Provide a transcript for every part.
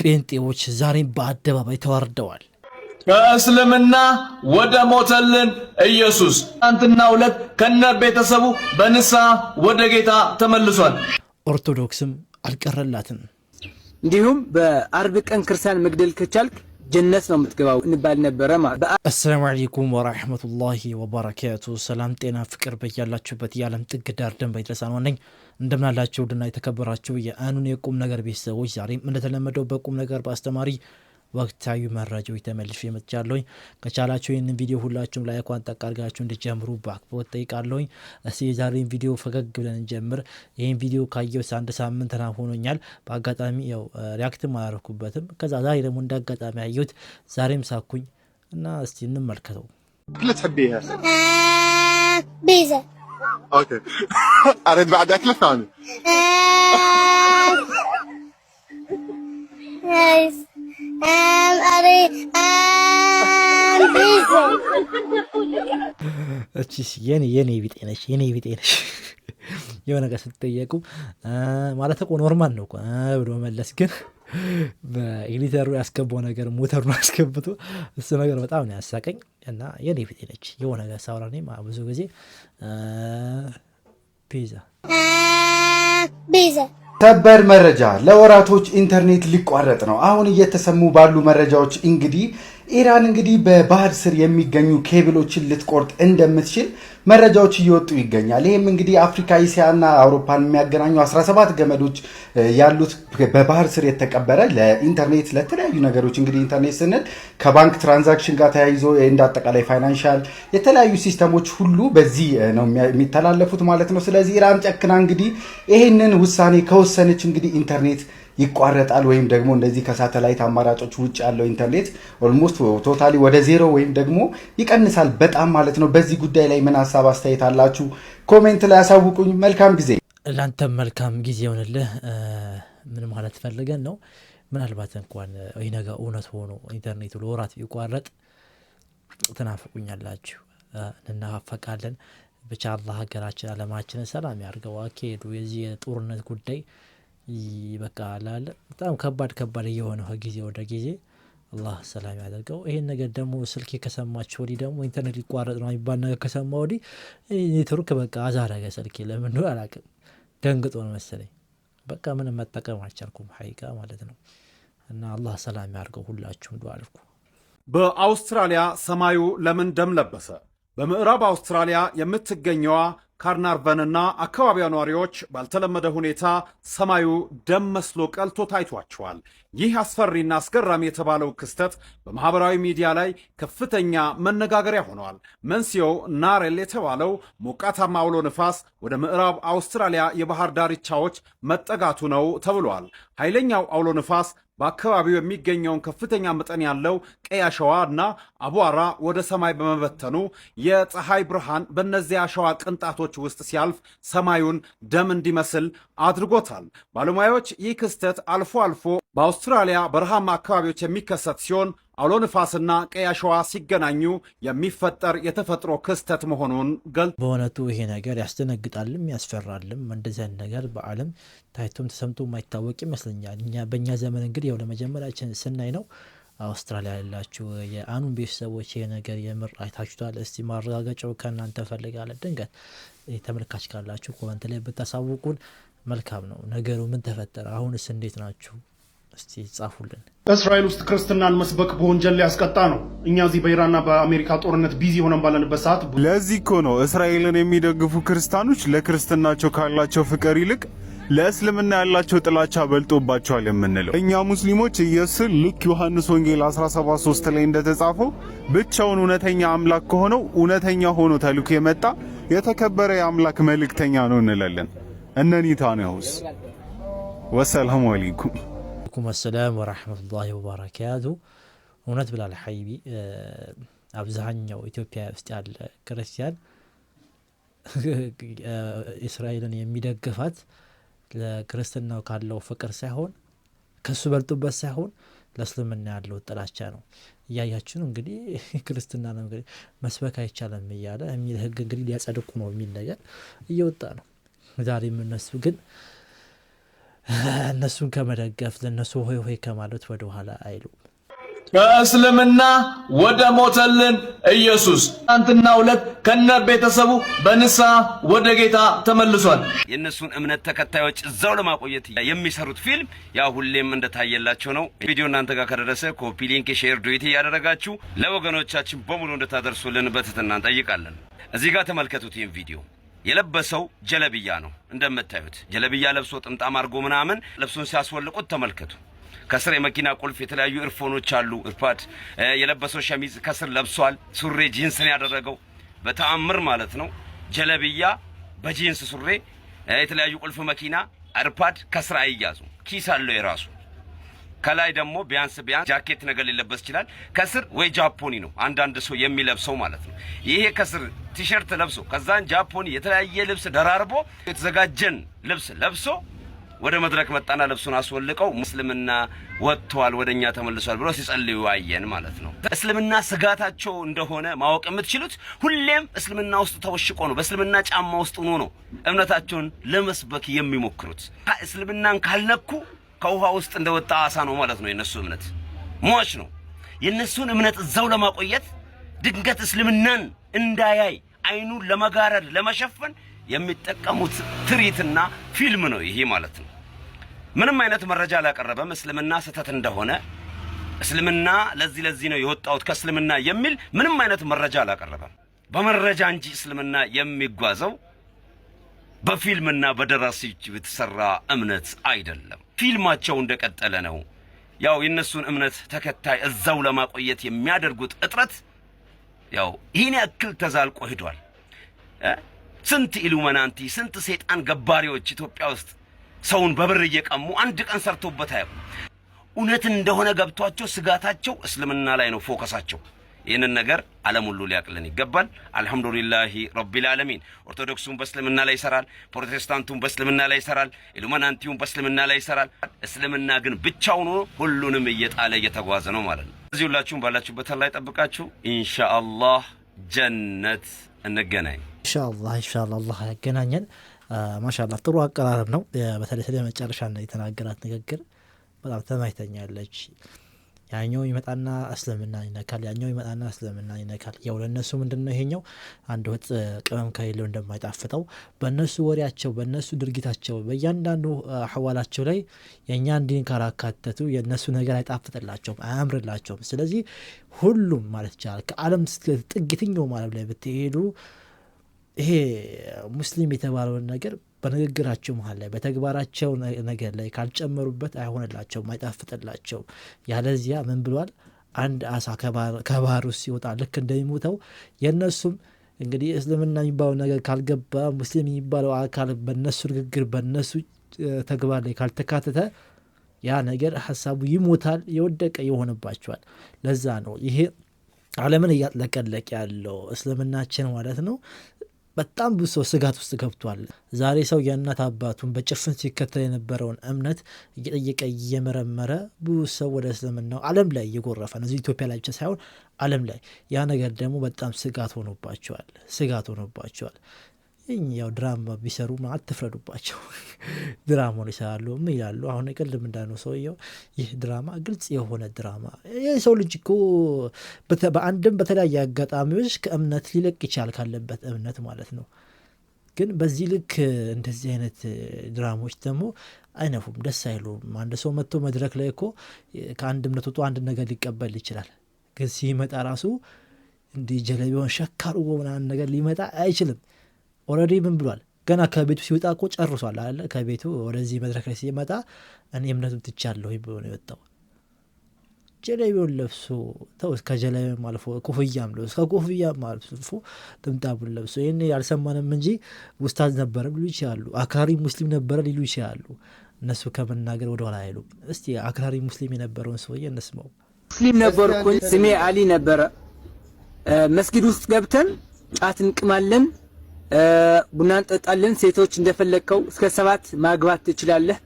ጴንጤዎች ዛሬም በአደባባይ ተዋርደዋል። ከእስልምና ወደ ሞተልን ኢየሱስ ትናንትና ሁለት ከነ ቤተሰቡ በንስሐ ወደ ጌታ ተመልሷል። ኦርቶዶክስም አልቀረላትም። እንዲሁም በአርብ ቀን ክርስቲያን መግደል ከቻልክ ጀነት ነው የምትገባው እንባል ነበረ ማለት። السلام عليكم ورحمة الله وبركاته። ሰላም ጤና ፍቅር በያላችሁበት የዓለም ጥግ ዳር ድንበር ይድረሳን ዋነኝ እንደምናላችሁ ውድና የተከበራችሁ የአኑን የቁም ነገር ቤተሰቦች፣ ዛሬም እንደተለመደው በቁም ነገር በአስተማሪ ወቅታዊ መረጃዎች ተመልሼ መጥቻለሁኝ። ከቻላችሁ ይህንን ቪዲዮ ሁላችሁም like ኳን ጠቅ አድርጋችሁ እንዲጀምሩ በአክብሮት ጠይቃለሁኝ። እስቲ የዛሬን ቪዲዮ ፈገግ ብለን እንጀምር። ይህን ቪዲዮ ካየሁት አንድ ሳምንት ሆኖኛል። በአጋጣሚ ያው react ም አላረኩበትም። ከዛ ዛሬ ደግሞ እንደ አጋጣሚ ያየሁት ዛሬም ሳኩኝ እና እስቲ እንመልከተው። أكلة تحبيها؟ بيتزا. okay، اريد بعد اكله ثانيه. rice اريد بيتزا. እቺስ የኔ ቢጤ ነች፣ የኔ ቢጤ ነች። የሆነ ነገር ስትጠየቁ ማለት እኮ normal ነው እኮ ብሎ መለስ፣ ግን በ editor ኡ ያስገባው ነገር ሞተሩን አስገብቶ እሱ ነገር በጣም ነው ያሳቀኝ። እና የኔ ቢጤ ነች። የሆነ ነገር ሳወራ እኔም ብዙ ጊዜ ፒዛ። بيتزا. ሰበር መረጃ! ለወራቶች ኢንተርኔት ሊቋረጥ ነው። አሁን እየተሰሙ ባሉ መረጃዎች እንግዲህ ኢራን እንግዲህ በባህር ስር የሚገኙ ኬብሎችን ልትቆርጥ እንደምትችል መረጃዎች እየወጡ ይገኛል። ይህም እንግዲህ አፍሪካ፣ እስያ እና አውሮፓን የሚያገናኙ 17 ገመዶች ያሉት በባህር ስር የተቀበረ ለኢንተርኔት ለተለያዩ ነገሮች፣ እንግዲህ ኢንተርኔት ስንል ከባንክ transaction ጋር ተያይዞ እንደ አጠቃላይ financial የተለያዩ system ኦች ሁሉ በዚህ ነው የሚተላለፉት ማለት ነው። ስለዚህ ኢራን ጨክና እንግዲህ ይህንን ውሳኔ ከወሰነች እንግዲህ ኢንተርኔት ይቋረጣል ወይም ደግሞ እንደዚህ ከሳተላይት አማራጮች ውጭ ያለው ኢንተርኔት almost totally ወደ ዜሮ ወይም ደግሞ ይቀንሳል በጣም ማለት ነው። በዚህ ጉዳይ ላይ ምን ሀሳብ አስተያየት አላችሁ? Comment ላይ ያሳውቁኝ። መልካም ጊዜ። ለአንተም መልካም ጊዜ ይሆንልህ። ምን ማለት ፈልገን ነው? ምናልባት እንኳን ይህ ነገር እውነት ሆኖ ኢንተርኔቱ ለወራት ቢቋረጥ ትናፍቁኛላችሁ፣ እንናፈቃለን። ብቻ አላህ ሀገራችን አለማችንን ሰላም ያድርገው። አካሄዱ የዚህ የጦርነት ጉዳይ በቃ ላለ በጣም ከባድ ከባድ እየሆነ ከጊዜ ወደ ጊዜ፣ አላህ ሰላም ያደርገው። ይሄን ነገር ደግሞ ስልኬ ከሰማችሁ ወዲህ ደግሞ ኢንተርኔት ሊቋረጥ ነው የሚባል ነገር ከሰማ ወዲህ ኔትወርክ በቃ አዛረገ ስልኬ። ለምን እንደሆነ አላውቅም፣ ደንግጦ ነው መሰለኝ። በቃ ምንም መጠቀም አልቻልኩም حقيقة ማለት ነው። እና አላህ ሰላም ያድርገው። ሁላችሁም ዱዓ አድርጉ። በአውስትራሊያ ሰማዩ ለምን ደም ለበሰ? በምዕራብ አውስትራሊያ የምትገኘዋ ካርናርቨንና አካባቢዋ ነዋሪዎች ባልተለመደ ሁኔታ ሰማዩ ደም መስሎ ቀልቶ ታይቷቸዋል። ይህ አስፈሪና አስገራሚ የተባለው ክስተት በማኅበራዊ ሚዲያ ላይ ከፍተኛ መነጋገሪያ ሆኗል። መንስኤው ናሬል የተባለው ሞቃታማ አውሎ ንፋስ ወደ ምዕራብ አውስትራሊያ የባህር ዳርቻዎች መጠጋቱ ነው ተብሏል። ኃይለኛው አውሎ ንፋስ በአካባቢው የሚገኘውን ከፍተኛ መጠን ያለው ቀይ አሸዋ እና አቧራ ወደ ሰማይ በመበተኑ የፀሐይ ብርሃን በእነዚያ አሸዋ ቅንጣቶች ውስጥ ሲያልፍ ሰማዩን ደም እንዲመስል አድርጎታል። ባለሙያዎች ይህ ክስተት አልፎ አልፎ በአውስትራሊያ በረሃማ አካባቢዎች የሚከሰት ሲሆን አውሎ ንፋስና ቀይ አሸዋ ሲገናኙ የሚፈጠር የተፈጥሮ ክስተት መሆኑን ገልጸዋል። በእውነቱ ይሄ ነገር ያስደነግጣልም ያስፈራልም። እንደዚህ አይነት ነገር በዓለም ታይቶም ተሰምቶ የማይታወቅ ይመስለኛል። እኛ በእኛ ዘመን እንግዲህ ያው ለመጀመሪያችን ስናይ ነው። አውስትራሊያ ያላችሁ የአኑን ቤተሰቦች ይሄ ነገር የምር አይታችሁታል? እስቲ ማረጋገጫው ከእናንተ ፈልጋለን። ድንገት ተመልካች ካላችሁ comment ላይ ብታሳውቁን መልካም ነው። ነገሩ ምን ተፈጠረ? አሁንስ እንዴት ናችሁ? እስቲ ጻፉልን። እስራኤል ውስጥ ክርስትናን መስበክ በወንጀል ሊያስቀጣ ነው። እኛ እዚህ በኢራንና በአሜሪካ ጦርነት busy ሆነን ባለንበት ሰዓት ለዚህ እኮ ነው እስራኤልን የሚደግፉ ክርስቲያኖች ለክርስትናቸው ካላቸው ፍቅር ይልቅ ለእስልምና ያላቸው ጥላቻ በልጦባቸዋል የምንለው። እኛ ሙስሊሞች ኢየሱስን ልክ ዮሐንስ ወንጌል 17:3 ላይ እንደተጻፈው ብቻውን እውነተኛ አምላክ ከሆነው እውነተኛ ሆኖ ተልኮ የመጣ የተከበረ የአምላክ መልእክተኛ ነው እንላለን። እነ ኔታንያሁስ። والسلام عليكم። عليكم السلام ورحمة الله وبركاته። እውነት ብላል حبيبي። አብዛኛው ኢትዮጵያ ውስጥ ያለ ክርስቲያን እስራኤልን የሚደግፋት ለክርስትናው ካለው ፍቅር ሳይሆን፣ ከሱ በልጦበት ሳይሆን ለእስልምና ያለው ጥላቻ ነው። እያያችሁ እንግዲህ ክርስትና ነው እንግዲህ መስበክ አይቻልም እያለ የሚል ህግ እንግዲህ ሊያጸድቁ ነው የሚል ነገር እየወጣ ነው። ዛሬ የምነሱ ግን እነሱን ከመደገፍ፣ ለእነሱ ሆይ ሆይ ከማለት ወደኋላ አይሉም። ከእስልምና ወደ ሞተልን ኢየሱስ ትናንትና ዕለት ከነ ቤተሰቡ በንስሐ ወደ ጌታ ተመልሷል። የእነሱን እምነት ተከታዮች እዛው ለማቆየት የሚሰሩት ፊልም ያው ሁሌም እንደታየላቸው ነው። ቪዲዮ እናንተ ጋር ከደረሰ copy link፣ share፣ duet እያደረጋችሁ ለወገኖቻችን በሙሉ እንድታደርሱልን በትህትና እንጠይቃለን። እዚህ ጋር ተመልከቱት። ይህን ቪዲዮ የለበሰው ጀለብያ ነው። እንደምታዩት ጀለብያ ለብሶ ጥምጣም አድርጎ ምናምን ልብሱን ሲያስወልቁት ተመልከቱ። ከስር የመኪና ቁልፍ፣ የተለያዩ earphone ኦች አሉ፣ earpod። የለበሰው ሸሚዝ ከስር ለብሷል። ሱሪ ጂንስን ያደረገው በተአምር ማለት ነው። ጀለብያ በጂንስ ሱሪ፣ የተለያዩ ቁልፍ፣ መኪና፣ earpod ከስር አይያዙ። ኪስ አለው የራሱ። ከላይ ደግሞ ቢያንስ ቢያንስ ጃኬት ነገር ሊለበስ ይችላል። ከስር ወይ ጃፖኒ ነው አንዳንድ ሰው የሚለብሰው ማለት ነው። ይሄ ከስር ቲሸርት ለብሶ ከዛን ጃፖኒ የተለያየ ልብስ ደራርቦ የተዘጋጀን ልብስ ለብሶ ወደ መድረክ መጣና ልብሱን አስወልቀው እስልምና ወጥቷል፣ ወደኛ ተመልሷል ብሎ ሲጸልዩ አየን ማለት ነው። እስልምና ስጋታቸው እንደሆነ ማወቅ የምትችሉት ሁሌም እስልምና ውስጥ ተወሽቆ ነው። በእስልምና ጫማ ውስጥ ሆኖ ነው እምነታቸውን ለመስበክ የሚሞክሩት። እስልምናን ካልነኩ ከውሃ ውስጥ እንደወጣ አሳ ነው ማለት ነው። የነሱ እምነት ሟች ነው። የነሱን እምነት እዛው ለማቆየት ድንገት እስልምናን እንዳያይ አይኑን ለመጋረድ፣ ለመሸፈን የሚጠቀሙት ትርኢትና ፊልም ነው ይሄ ማለት ነው። ምንም አይነት መረጃ አላቀረበም። እስልምና ስህተት እንደሆነ፣ እስልምና ለዚህ ለዚህ ነው የወጣሁት ከእስልምና የሚል ምንም አይነት መረጃ አላቀረበም። በመረጃ እንጂ እስልምና የሚጓዘው በፊልምና በደራሲዎች የተሰራ እምነት አይደለም። ፊልማቸው እንደቀጠለ ነው። ያው የእነሱን እምነት ተከታይ እዛው ለማቆየት የሚያደርጉት እጥረት ያው ይህን ያክል ተዛልቆ ሄዷል። ስንት ኢሉመናንቲ፣ ስንት ሰይጣን ገባሪዎች ኢትዮጵያ ውስጥ ሰውን በብር እየቀሙ አንድ ቀን ሰርቶበት አያውቁም። እውነት እንደሆነ ገብቷቸው ስጋታቸው እስልምና ላይ ነው focus ኣቸው። ይህንን ነገር ዓለም ሁሉ ሊያቅልን ይገባል። الحمد لله رب العالمين። ኦርቶዶክሱም በእስልምና ላይ ይሰራል፣ ፕሮቴስታንቱም በእስልምና ላይ ይሰራል፣ ኢሉመናንቲውም በእስልምና ላይ ይሰራል። እስልምና ግን ብቻውን ሆኖ ሁሉንም እየጣለ እየተጓዘ ነው ማለት ነው። እዚህ ሁላችሁም ባላችሁበት አላህ ይጠብቃችሁ። ኢንሻአላህ ጀነት እንገናኝ። ኢንሻአላህ፣ ኢንሻአላህ አላህ ያገናኘን። ማሻአላህ ጥሩ አቀራረብ ነው። በተለይ ስለ መጨረሻ የተናገራት ንግግር በጣም ተመችታኛለች። ያኛው ይመጣና እስልምና ይነካል፣ ያኛው ይመጣና እስልምና ይነካል። ያው ለእነሱ ምንድን ነው ይሄኛው አንድ ወጥ ቅመም ከሌለው እንደማይጣፍጠው በእነሱ ወሬያቸው፣ በእነሱ ድርጊታቸው፣ በእያንዳንዱ አሕዋላቸው ላይ የእኛን ዲን ካላካተቱ የእነሱ ነገር አይጣፍጥላቸውም፣ አያምርላቸውም። ስለዚህ ሁሉም ማለት ይቻላል ከዓለም ጥግ የትኛውም ዓለም ላይ ብትሄዱ ይሄ ሙስሊም የተባለውን ነገር በንግግራቸው መሀል ላይ፣ በተግባራቸው ነገር ላይ ካልጨመሩበት አይሆንላቸውም፣ አይጣፍጥላቸውም። ያለዚያ ምን ብሏል? አንድ አሳ ከባህር ውስጥ ሲወጣ ልክ እንደሚሞተው የእነሱም እንግዲህ እስልምና የሚባለው ነገር ካልገባ፣ ሙስሊም የሚባለው አካል በነሱ ንግግር፣ በነሱ ተግባር ላይ ካልተካተተ ያ ነገር ሀሳቡ ይሞታል፣ የወደቀ ይሆንባቸዋል። ለዛ ነው ይሄ ዓለምን እያጥለቀለቅ ያለው እስልምናችን ማለት ነው። በጣም ብዙ ሰው ስጋት ውስጥ ገብቷል። ዛሬ ሰው የእናት አባቱን በጭፍን ሲከተል የነበረውን እምነት እየጠየቀ፣ እየመረመረ ብዙ ሰው ወደ እስልምናው ዓለም ላይ እየጎረፈ ነው። እዚህ ኢትዮጵያ ላይ ብቻ ሳይሆን ዓለም ላይ። ያ ነገር ደግሞ በጣም ስጋት ሆኖባቸዋል። ስጋት ሆኖባቸዋል። ያው ድራማ ቢሰሩ አትፍረዱባቸው። ድራማውን ይሰራሉ፣ ምን ይላሉ? አሁን ቅድም እንዳልነው ሰውየው ይህ ድራማ ግልጽ የሆነ ድራማ። የሰው ልጅ እኮ በአንድም በተለያየ አጋጣሚዎች ከእምነት ሊለቅ ይችላል፣ ካለበት እምነት ማለት ነው። ግን በዚህ ልክ እንደዚህ አይነት ድራማዎች ደግሞ አይነፉም፣ ደስ አይሉም። አንድ ሰው መጥቶ መድረክ ላይ እኮ ከአንድ እምነት ወጥቶ አንድ ነገር ሊቀበል ይችላል። ግን ሲመጣ ራሱ እንዲህ ጀለቢያውን ሸክ አድርጎ ምናምን ነገር ሊመጣ አይችልም። Already ምን ብሏል? ገና ከቤቱ ሲወጣ እኮ ጨርሷል አለ። ከቤቱ ወደዚህ መድረክ ላይ ሲመጣ እኔ እምነቱን ትቻለሁ ብሎ ነው የወጣው። ጀለቢውን ለብሶ፣ ተው፣ ከጀለቢውም አልፎ ኮፍያም ለብሶ፣ ከኮፍያም አልፎ ጥምጣሙን ለብሶ፣ ይህን ያልሰማንም እንጂ ኡስታዝ ነበረ ሊሉ ይችላሉ። አክራሪ ሙስሊም ነበረ ሊሉ ይችላሉ። እነሱ ከመናገር ወደኋላ አይሉም። እስቲ አክራሪ ሙስሊም የነበረውን ሰውዬ እንስማው። ሙስሊም ነበርኩኝ። ስሜ አሊ ነበረ። መስጊድ ውስጥ ገብተን ጫት እንቅማለን፣ ቡና እንጠጣለን። ሴቶች እንደፈለግከው እስከ 7 ማግባት ትችላለህ።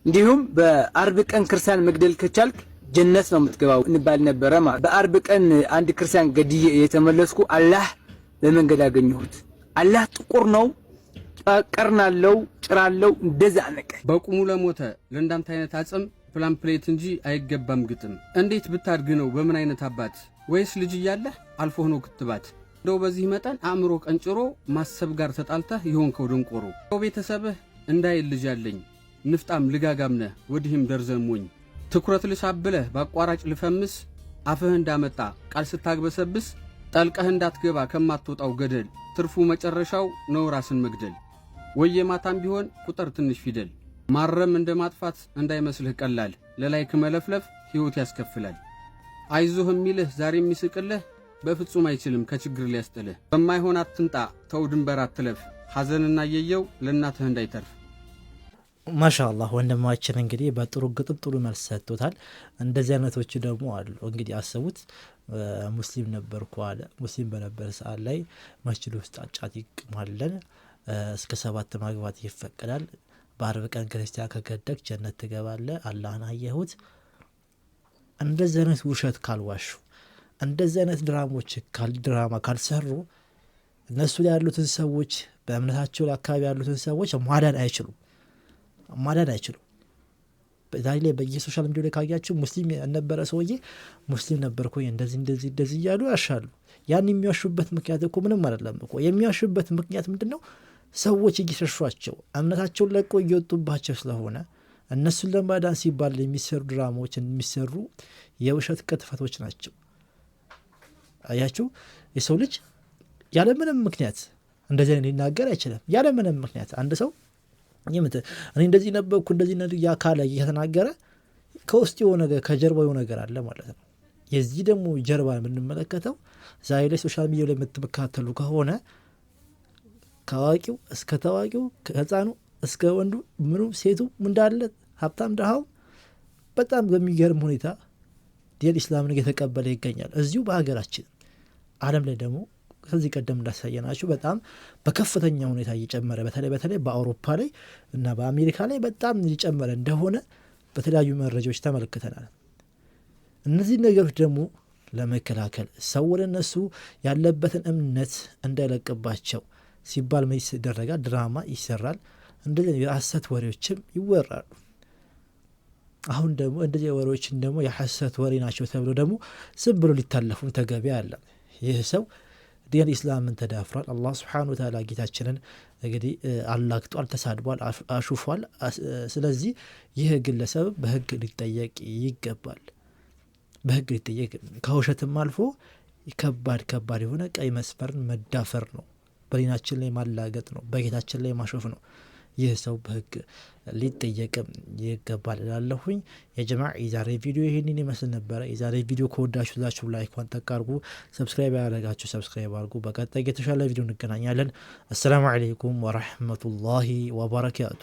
እንዲሁም በአርብ ቀን ክርስቲያን መግደል ከቻልክ ጀነት ነው የምትገባው እንባል ነበረ። ማለት በአርብ ቀን አንድ ክርስቲያን ገድዬ የተመለስኩ አላህ በመንገድ አገኘሁት። አላህ ጥቁር ነው፣ ቀርናለው ጭራለው እንደዛ አነቀ። በቁሙ ለሞተ ለእንዳንተ አይነት አጽም pamphlet እንጂ አይገባም ግጥም። እንዴት ብታድግ ነው በምን አይነት አባት ወይስ ልጅ እያለህ አልፎ ሆኖ ክትባት? እንደው በዚህ መጠን አእምሮ ቀንጭሮ ማሰብ ጋር ተጣልተህ የሆንከው ደንቆሮ። ቤተሰብህ እንዳይል ልጅ ያለኝ ንፍጣም ልጋጋም ነህ ወዲህም ደርዘን ሞኝ። ትኩረት ልሳብለህ በአቋራጭ ልፈምስ አፍህ እንዳመጣ ቃል ስታግበሰብስ ጠልቀህ እንዳትገባ ከማትወጣው ገደል፣ ትርፉ መጨረሻው ነው ራስን መግደል። ወየ ማታም ቢሆን ቁጥር ትንሽ ፊደል ማረም እንደ ማጥፋት እንዳይመስልህ ቀላል፣ ለ like መለፍለፍ ሕይወት ያስከፍላል። አይዞህ የሚልህ ዛሬ የሚስቅልህ በፍጹም አይችልም ከችግር ሊያስጥልህ። በማይሆን አትንጣ፣ ተው ድንበር አትለፍ፣ ሐዘንና የየው ለእናትህ እንዳይተርፍ። ማሻአላህ፣ ወንድማችን እንግዲህ በጥሩ ግጥም ጥሩ መልስ ሰጥቶታል። እንደዚህ አይነቶች ደግሞ አሉ። እንግዲህ አስቡት፣ ሙስሊም ነበርኩ አለ። ሙስሊም በነበረ ሰዓት ላይ መስጅድ ውስጥ ጫት ይቅማለን፣ እስከ ሰባት ማግባት ይፈቀዳል። በ40 ቀን ክርስቲያን ከገደልክ ጀነት ትገባለህ። አላህን አየሁት። እንደዚህ አይነት ውሸት ካልዋሹ፣ እንደዚህ አይነት ድራሞች ድራማ ካልሰሩ እነሱ ላይ ያሉትን ሰዎች፣ በእምነታቸው ላይ አካባቢ ያሉትን ሰዎች ማዳን አይችሉም። ማዳን አይችሉም። ዛሬ ላይ በየ social media ላይ ካያችሁ ሙስሊም የነበረ ሰውዬ ሙስሊም ነበርኩኝ እንደዚህ እንደዚህ እንደዚህ እያሉ ያሻሉ። ያን የሚዋሹበት ምክንያት እኮ ምንም አይደለም እኮ። የሚዋሹበት ምክንያት ምንድን ነው? ሰዎች እየሸሿቸው እምነታቸውን ለቀው እየወጡባቸው ስለሆነ እነሱን ለማዳን ሲባል የሚሰሩ ድራማዎች፣ የሚሰሩ የውሸት ቅጥፈቶች ናቸው። አያችሁ፣ የሰው ልጅ ያለምንም ምክንያት እንደዚህ አይነት ሊናገር አይችልም። ያለምንም ምክንያት አንድ ሰው እኔ እንደዚህ ነበርኩ እንደዚህ ያ ካለ እየተናገረ ከውስጥ የሆነ ነገር፣ ከጀርባው የሆነ ነገር አለ ማለት ነው። የዚህ ደግሞ ጀርባ የምንመለከተው ዛሬ ላይ social media ላይ የምትከታተሉ ከሆነ ከአዋቂው እስከ ታዋቂው፣ ከህፃኑ እስከ ወንዱ፣ ምኑ ሴቱ እንዳለ፣ ሀብታም ድሃው በጣም በሚገርም ሁኔታ ዲን ኢስላምን እየተቀበለ ይገኛል። እዚሁ በሀገራችን ዓለም ላይ ደግሞ ከዚህ ቀደም እንዳሳየናችሁ በጣም በከፍተኛ ሁኔታ እየጨመረ፣ በተለይ በተለይ በአውሮፓ ላይ እና በአሜሪካ ላይ በጣም እየጨመረ እንደሆነ በተለያዩ መረጃዎች ተመልክተናል። እነዚህ ነገሮች ደግሞ ለመከላከል ሰው ወደ እነሱ ያለበትን እምነት እንዳይለቅባቸው ሲባል ምን ይደረጋል? ድራማ ይሰራል። እንደዚህ የሐሰት ወሬዎችም ይወራሉ። አሁን ደግሞ እንደዚህ ወሬዎችን ደግሞ የሐሰት ወሬ ናቸው ተብሎ ደግሞ ዝም ብሎ ሊታለፉም ተገቢ አለ። ይህ ሰው ዲን ኢስላምን ተዳፍሯል። አላህ ስብሓነ ወተዓላ ጌታችንን እንግዲህ አላግጧል፣ ተሳድቧል፣ አሹፏል። ስለዚህ ይህ ግለሰብ በህግ ሊጠየቅ ይገባል። በህግ ሊጠየቅ ከውሸትም አልፎ ከባድ ከባድ የሆነ ቀይ መስመርን መዳፈር ነው። በዲናችን ላይ ማላገጥ ነው። በጌታችን ላይ ማሾፍ ነው። ይህ ሰው በህግ ሊጠየቅም ይገባል እላለሁኝ። የጀማዕ የዛሬ ቪዲዮ ይህንን ይመስል ነበረ። የዛሬ ቪዲዮ ከወዳችሁ ላችሁ like ኳን ጠቅ አድርጉ። Subscribe ያላደረጋችሁ subscribe አድርጉ። በቀጣይ የተሻለ ቪዲዮ እንገናኛለን። አሰላሙ አለይኩም ወረህመቱላሂ ወበረካቱ።